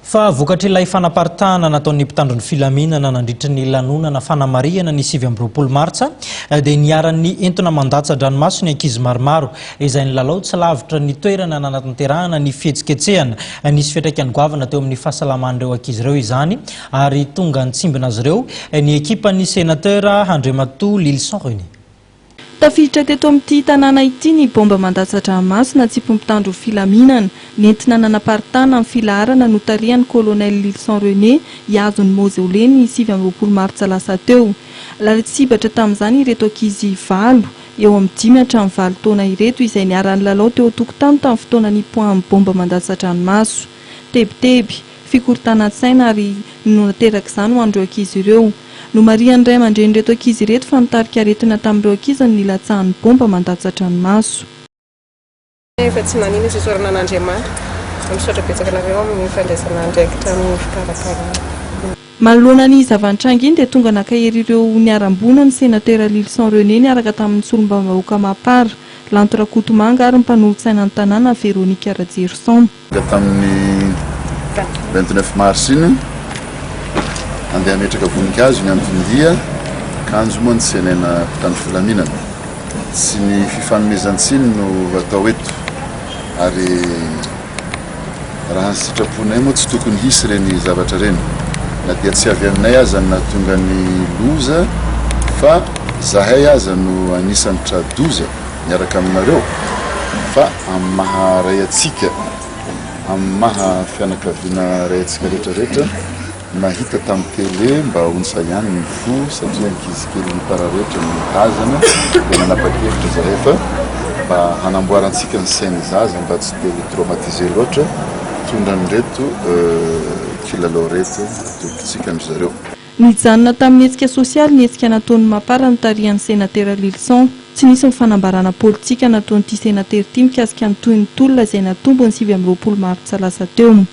Fa vokatr'ilay fanaparitahana nataon'ny mpitandro ny filaminana nandritry ny lanonana fanamarihana ny 29 martsa dia niharan'ny entona mandatsa-dranomaso ny ankizy maromaro izay nilalao tsy lavitra ny toerana nanatanterahana ny fihetsiketsehana. Nisy fiantraikany goavana teo amin'ny fahasalaman'ireo ankizy ireo izany ary tonga nitsimbina azy ireo ny ekipan'ny Sénateur Andriamatoa Lylison René. Tafiditra teto amin'ity tanàna ity ny baomba mandatsa-dranomaso natsipin'ny mpitandro filaminana, nentina nanaparitahana ny filaharana notarihan'ny Colonel Lylison René hihazo ny Mausolée ny 29 martsa lasa teo. Lasibatra tamin'izany ireto ankizy valo, eo amin'ny dimy hatramin'ny valo taona ireto, izay niara-nilalao teo an-tokotany tamin'ny fotoana nipoahan'ny baomba mandatsa-dranomaso. Tebiteby, fikorontanan-tsaina ary no naterak'izany ho an'ireo ankizy ireo. Nomarihan'ny ray aman-drenin'ireto ankizy ireto fa nitarika aretina tamin'ireo ankizy ny nilatsahan'ny baomba mandatsa-dranomaso. Efa tsy nanino izy, isaorana an'Andriamanitra. Misaotra betsaka anareo amin'ny fandraisana andraikitra amin'ny fikarakarana. Manoloana ny zava-nitranga iny dia tonga nankahery ireo niharam-boina ny Senatera Lylison René niaraka tamin'ny solombavambahoaka Mapar, Lanto Rakotomanga ary ny mpanolotsaina ny tanàna Véronique Rajerison. Tonga tamin'ny 29 mars iny, handeha hametraka voninkazo ny anton-dia, kanjo moa nitsenaina mpitandro filaminana. Tsy ny fifanomezan-tsiny no atao eto ary raha ny sitraponay moa tsy tokony hisy ireny zavatra ireny na dia tsy avy aminay aza ny nahatonga ny loza fa zahay aza no anisan'ny tra-doza miaraka aminareo fa amin'ny maha ray antsika, amin'ny maha fianakaviana ray antsika rehetra rehetra Nahita tamin'ny télé mba ontsa ihany ny fo satria ankizy kely nipararetra no nitazana dia nanapa-kevitra izahay fa mba hanamboarantsika ny sain'ny zaza mba tsy dia ho traumatisé loatra hitondra an'ireto kilalao ireto atolotritsika an-dry zareo. Nijanona tamin'ny hetsika sosialy ny hetsika nataon'ny Mapar notarihan'ny Senatera Lylison. Tsy nisy ny fanambarana politika nataon'ity senatera ity mikasika ny tohin'ny tolona izay natombo ny 29 martsa lasa teo.